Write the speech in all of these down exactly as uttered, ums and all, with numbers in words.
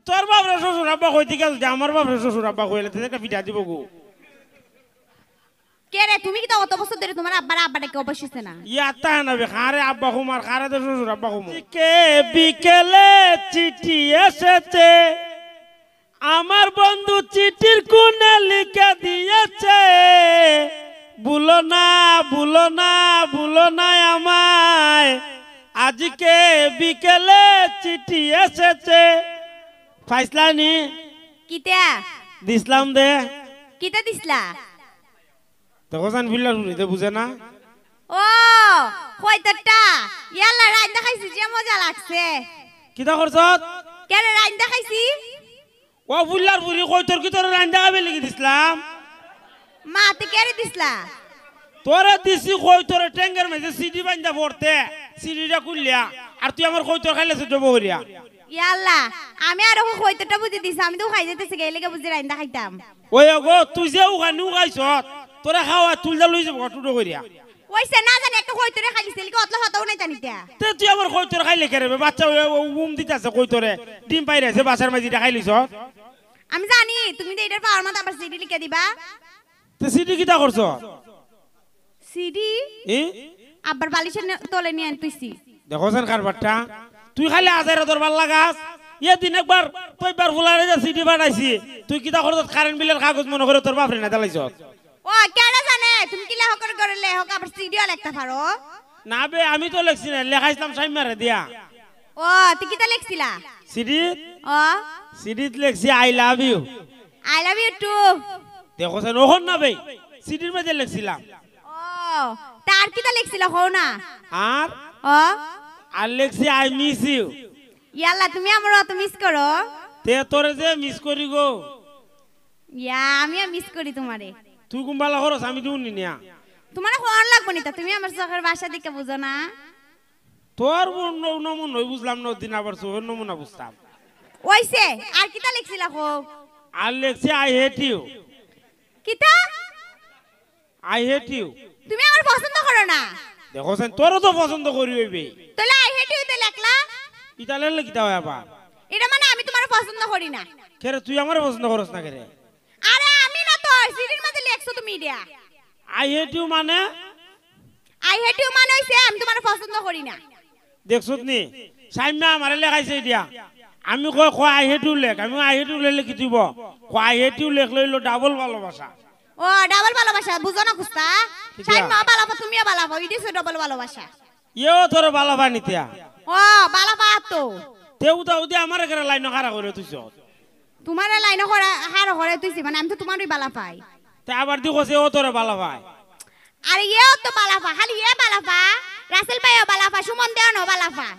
তোর বাপরে শ্বশুর আব্বা কইতে গেল যে আমার বাপরে শ্বশুর আব্বা কইলে, তে একটা পিঠা দিব গো। কে রে, তুমি কিতা অত বছর ধরে তুমার আব্বারে আব্বা ডাকে অভ্যাস অইছে না? ইয়াত্তা না বে, কারে আব্বা কমু আর কারে তো শ্বশুর আব্বা কমু। আজকে বিকেলে চিঠি এসেছে, আমার বন্ধু চিঠির কোণে লিখে দিয়েছে, ভুলো না, ভুলো না, ভুলো না আমায়, আজকে বিকেলে চিঠি এসেছে। পাইছলানি? কিতা? দিছলাম দে। কিতা দিছলা? দেখো জান, ফিল্লার ফুরিতে বুঝে না। ও, কইতরটা। ইয়াল্লা, রাইন্দা খাইছি, যে মজা লাগছে। কিতা করছত? কে রে, রাইন্দা খাইছি। ও ফিল্লার ফুরি, কইতর কি তোরে রাইন্দা খাইবে লিখি দিছলাম? মা, তে কে রে দিছলা? তোরে দিছি কইতরে, টেঙ্গের মাঝে সিডি বাইন্দা পড়তে, সিডিটা খুললিয়া, আর তুই আমার কইতর খাইলে সহ্য করিয়া। ইয়াল্লা, আমি আর ওকে কইতরটা বুঝি দিছি, আমি তো খাই যেতেছি গেলে বুঝি রাইন্দা খাইতাম। ওই ওগো, তুই যে উখানি উখাইছত, তোরে খাওয়া তুলদা লই যাবো টুটো করিয়া। কইছে না জানি একটা কইতরে খালি সেলিকে অতলা হতাও নাই জানিতা। তে তুই আমার কইতরে খাইলে কে রে বে? বাচ্চা ওই, ওই উম দিতাছে কইতরে, ডিম পাইরাছে বাসার মাঝে, ইটা খাইলিছত। আমি জানি, তুমি তো ইটার পাওয়ার মতো আবার সিডি লিখে দিবা। তে সিডি কিতা করছত? সিডি? এ? আব্বার বালিশের নে-, তলে নিয়া আনতইছি। দেখো সেন কারবারটা, তুই খালি আজাইরা দরবার লাগাস। এদিন একবার তুই বার ফুলারে যে সিডি পাঠাইছি, তুই কিতা করছত? কারেন্ট বিলের কাগজ মনে করে তোর বাপরে না দিলাইছত। ও, কেডা জানে? তুমি কি লেখকের ঘরে লেখক, আবার সিডিও লেখতা পারো? না বে, আমি তো লেখছি না, লেখাইছলাম সাইমারে দিয়া। ও, তুই কিতা লেখছিলা? সিডিত? ও। সিডিত লেখছি, "I love you।" I love you too। দেখো সেন, ওখান না বে, সিডির মাঝে লেখছিলাম। ও, তা আর কিতা লেখছিলা, কও না? আর? ও। আর লেখছি, "I miss you।" ইয়াল্লা, তুমি আমারে অত মিস করো? তে তোরে যে মিস করি গো। ইয়া, আমিও মিস করি তুমারে। তুই কুম্বালা করস, আমি দিউন নি নিয়া। তুমারে কওয়ান লাগবো নি তা, তুমি আমার চোখের ভাষা দেখে বুঝো না? তোর মন ন-, নমুন নই বুঝলাম না, দিন আবার চোখের নমুনা বুঝতাম। ওইছে, আর কিতা লেখছিলা কও? আর লেখছি, "I hate you।" কিতা? "I hate you।" তুমি আমার পছন্দ করো না? দেখো সেন, তোরও তো পছন্দ করি অইবে। তাহলে "I hate you" তে লেখলা? ইটা লেখলে কিতা হয় আবার? এটা মানে আমি তুমারে পছন্দ করি না। কেরে, তুই আমারে পছন্দ করস না কেরে? আরে আমি না তো, সিডির মাঝে লেখছো তুমি ইটা। "I hate you" মানে? "I hate you" মানে হইছে আমি তুমারে পছন্দ করি না। দেখছত নি? সাইমা আমারে লেখাইছে ইটা। আমি কই, কয়, "I hate you" লেখ। আমি কই, "I hate you" লেখলে কি দিব?" কয়, "I hate you" লেখলে অইলো ডাবল ভালোবাসা। ও, ডাবল ভালোবাসা, বুঝো না কুস্তা? কিতা? সাইমা বালাফা, তুমিও বালাফা, ইট ইজ ডাবল ভালোবাসা। ইয়েও তোরে বালাফা নিতিয়া। ও, বালাফা তো। তে উদা উদি আমারে কেরে লাইনো খাড়া করে তুইছ। তুমারে লাইনো খাড়া, খাড়া করে তুইছি, মানে আমি তো তুমারই বালাফাই। তে আবার দি কছে ও তোরে বালাফাই। আরে ইয়েও তো বালাফা, খালি ইয়ে বালাফা, রাসেল ভাইও বালাফা, সুমন দেওয়ানও বালাফা।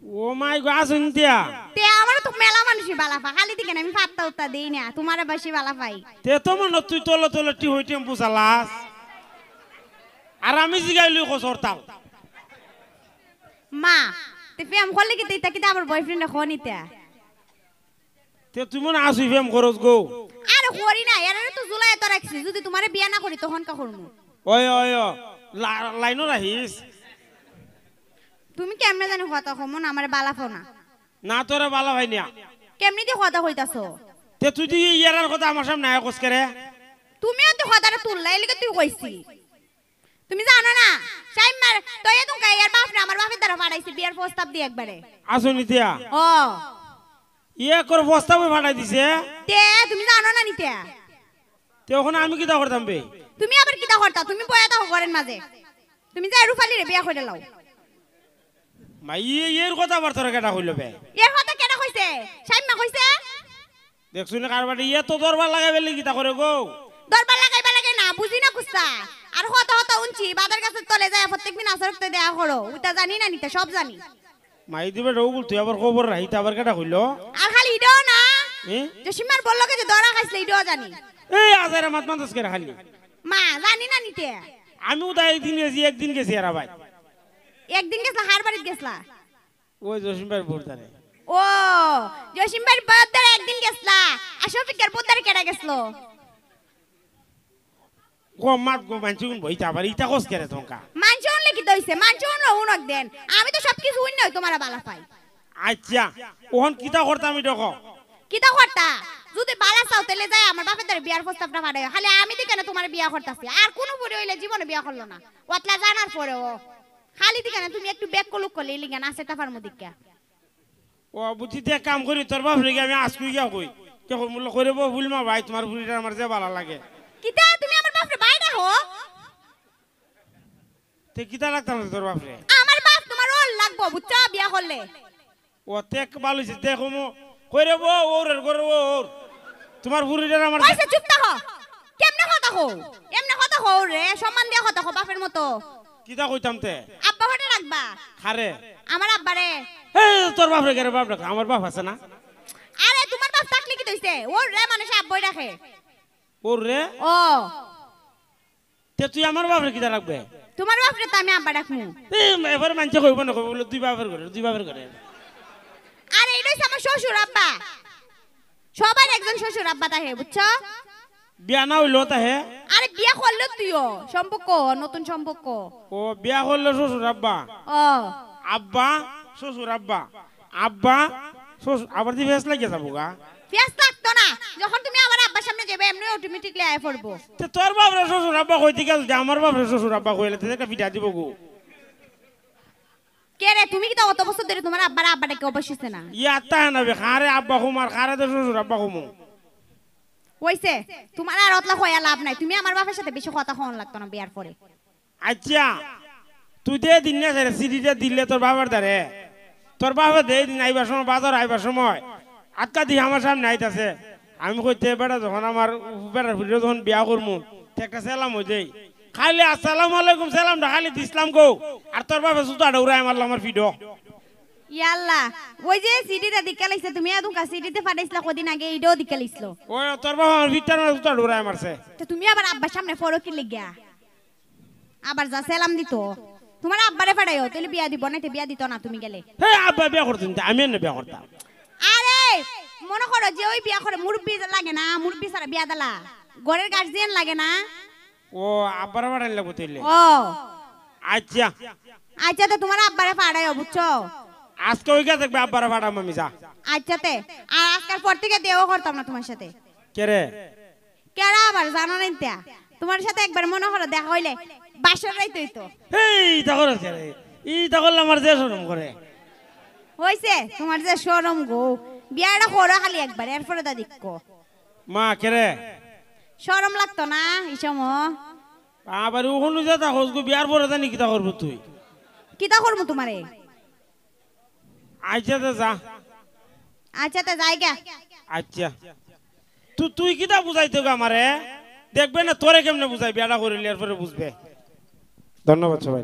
ও মাই গো, আছইন তিয়া। তে আমারও তো মেলা মানুষই বালাফা, খালি দেখেন আমি ফাত্তা উত্তা দেই না, তুমারে বেশি বালাফাই। তে তো মনে তুই তলে তলে টিহই টেম্পু চালাস। আর আমি জিগাইলু কছ হরতাল। মা, তে প্রেম করলে কিতা, ইতা কিতা আবার বয়ফ্রেন্ডে কও নি তে? তে তুই মনে আছুই প্রেম করস গো? আরে করি না, এরারে তো জুলাইয়া তো রাখছি, যদি তুমারে বিয়া না করি তখন কা করমু? ওই, ওই, ও, লা-, লাইনো রাখিস। তুমি কেমনে জানি কথা কও, মনে আমারে বালাফাও না। না তোরে বালাফাই না। কেমনে দি কথা কইতাছো? তে তুই দি ইয়ারার কথা আমার সামনে আয় কছ কেরে? তুমিও তো কথাটা তুললা, এলিকে তুই কইছি। তুমি জানো না, সাইমার তো এ তুমকা ইয়ার বাপরে আমার বাপের দ্বারা পাঠাইছে বিয়ার প্রস্তাব দি একবারে। আছইন তিয়া? ও। ইয়ে কর প্রস্তাবও পাঠাই দিছে? তে তুমি জানো না নি তে? তে ওখানে আমি কিতা করতাম বে? তুমি আবার কিতা করতা? তুমি বয়া থাকো ঘরের মাঝে। তুমি যাই রূপালীরে বিয়া করে লাও। মা, ইয়ে, এর কথা আবার তোরে কেটা কইলো বে? এর কথা কেটা কইছে? সাইমা কইছে? দেখছুনি কারবারটা, ইয়ে তো দরবার লাগাইবার লাগি কিতা করে গো? দরবার লাগাইবার লাগি না, বুঝি না কুস্তা। আর কত কত উনছি, বাদার গাছের তলে যায়, প্রত্যেকদিন আসার উঠতে দেয়া করো। উতা জানি না নি তে, সব জানি। মাই দিবে ডৌগুল, তুই আবার খবর রাখিতে আবার কেটা কইলো? আর খালি ইডো না। এ? জসিমার বললো যে দরা খাইছলে, ইডো জানি। এই আজারে মাত মাতস কেরে খালি? মা, জানি না নি তে। আমি উদা একদিন গেছি, একদিন গেছি এরা ভাই। একদিন গেছলা, হার বাড়িত গেছলা? ওই জসিম ভাইর বউর দ্বারে। ও, জসিম ভাইর বউর দ্বারে একদিন গেছলা, আর শফিকের বউর দ্বারে কেডা গেছলো? গো মাত গো, মানষে উনবো, ইতা আবার ইতা কছ কেরে তুমকা? মানষে উনলে কিতা অইছে? মানষে উনলে উনক দেন। আমি তো সব কিছু উনি না তুমারে বালা পাই। আচ্ছা, ওখান কিতা করতাম ইটা ক? কিতা করতা? যুদি বালা চাও, তাইলে যাই আমার বাপের দ্বারে বিয়ার প্রস্তাবটা পাঠাইও। খালি আমি দি কেনে তুমারে বিয়া করতাছি? আর কুনু ফুরি অইলে জীবনে বিয়া করলো না, অতলা জানার পরেও। খালি দি কেনে তুমি একটু বেক্কল উক্কল ইলিগা নাচে তাফার মুদিকা। ও বুঝছি, তে এক কাম করি, তোর বাপরে গিয়া আমি আজকুই গিয়া কই। কে কই, মুল্লা কইরে বউ, বুলমা ভাই, তুমার ফুরিটার আমার যে বালা লাগে। কিতা, তুমি আমার বাপরে ভাই ডাকো? তে কিতা লাগতাম রে তোর বাপরে? আমার বাপ তুমার অউর লাগবো, বুঝছো, বিয়া করলে। ও তে এক বালা অইছে, তে কমু, কইরে বউ, অউর, অউর, অউর। তুমার ফুরিটার আমার অইছে, চুপ থাকো। কেমনে কথা কও? এমনে কথা কও রে, সম্মান দিয়া কথা কও, বাপের মতো। কিতা কইতাম তে? আব্বা ফাড়া রাখবা। কারে? আমার আব্বারে। হে, তোর বাপরে কেরে বাপ ডাকে? আমার বাপ আছে না? আরে, তুমার বাপ থাকলে কিতা অইছে? অউর রে, মানুষে আব্বাই ডাকে। অউর রে? ও। তে তুই আমার বাপরে কিতা রাখবে? তুমার বাপরে তো আমি আব্বা ডাকমু। এ, এবার মানষে কইবো না, কইবো বুলে দুই বাপের ঘরে, দুই বাপের ঘরে। আরে, ইটা অইছে আমার শ্বশুর আব্বা। সবার একজন শ্বশুর আব্বা থাকে, বুঝছো? বিয়া না অইলো তাহে? আরে বিয়া করলে তুইও, সম্পর্ক, নতুন সম্পর্ক। ও, বিয়া করলে শ্বশুর আব্বা? ও। আব্বা, শ্বশুর আব্বা, আব্বা, শ্বশুর, আবার দি ফেস লাগিয়া যাবো গা। ফেস লাগতো না, যখন তুমি আমার আব্বার সামনে যাইবে, এমনি অটোমেটিকলি আয়া পড়বো। তে তোর বাপরে শ্বশুর আব্বা কইতে গেল যে আমার বাপরে শ্বশুর আব্বা কইলে, তে একটা পিঠা দিব গো। কে রে, তুমি কিতা অত বছর ধরি তুমার আব্বারে আব্বা ডাকে অভ্যাস অইছে না? ইয়া তা না বে, কারে আব্বা কমু আর কারে তো শ্বশুর আব্বা কমু। অইছে, তুমার আর অতলা কইয়া লাভ নাই। তুমি আমার বাপের সাথে বেশি কথা কওন লাগতো না বিয়ার পরে। আচ্ছা, তুই যে দিন না রে চিঠিটা দিলে তোর বাবার দ্বারে, তোর বাপে দে দিন আইবার সময়, বাজার আইবার সময়, আটকা দি আমার সামনে আইতাছে। আমি কইতে, বেটা, যখন আমার বেটার ফুরিরে যখন বিয়া করমু, তে একটা সালাম অই দেই। খালি আসসালামু আলাইকুম সালামটা খালি দিছলাম গো, আর তোর বাপে জুতা ডৌরায় মারলো আমার ফিডো। ইয়াল্লা, ওই যে সিডিটা দিকে লাইছে, তুমি আদুকা সিডিতে ফাটাইছিলা কদিন আগে, ইডো দিকে লাইছিল। ওই তোর বাবা আমার ভিতরে না জুতা ডৌরায় মারছে। তো তুমি আবার আব্বার সামনে ফরো কি লিগা? আবার যা সালাম দিত। তোমার আব্বারে ফাটাইও, তাইলে বিয়া দিব, নাইতে বিয়া দিত না তুমি গেলে। হে আব্বা বিয়া করতেন, আমি এনে বিয়া করতাম। আরে, মনে করো যে ওই বিয়া করে মুরব্বি লাগে না, মুরব্বি ছাড়া বিয়া দিলা। ঘরের গার্জিয়ান লাগে না। ও, আব্বারে ফাটাইন লাগবো তাইলে। ও। আচ্ছা। আচ্ছা, তো তোমার আব্বারে ফাটাইও, বুঝছো? আজকে ওই গা দেখবে আব্বারে ফাটাম আমি, যা। আচ্ছা তে, আর আজকাল পর থেকে দেও করতাম না তোমার সাথে। কে রে? কেরা আবার জানো না ইনতা? তোমার সাথে একবার মনে করো দেখা হইলে বাসর রাইত হইতো। এই তা করো কে রে? এই তা করলে আমার যে শরম করে। হইছে, তোমার যে শরম গো। বিয়াটা করো খালি একবার, এরপরে তা দেখো। মা, কে রে? শরম লাগতো না এই সময়? আবার ওখানে যা তা খোঁজ গো, বিয়ার পরে জানি কিতা করবো তুই? কিতা করবো তোমারে? আচ্ছা, তে যা। আচ্ছা, তে যাই গা। আচ্ছা। তু-, তুই কিতা বুঝাইতে গো আমারে? দেখবে না তোরে কেমনে বুঝাই, বিয়াটা করিলে এরপরে বুঝবে। ধন্যবাদ সবাই।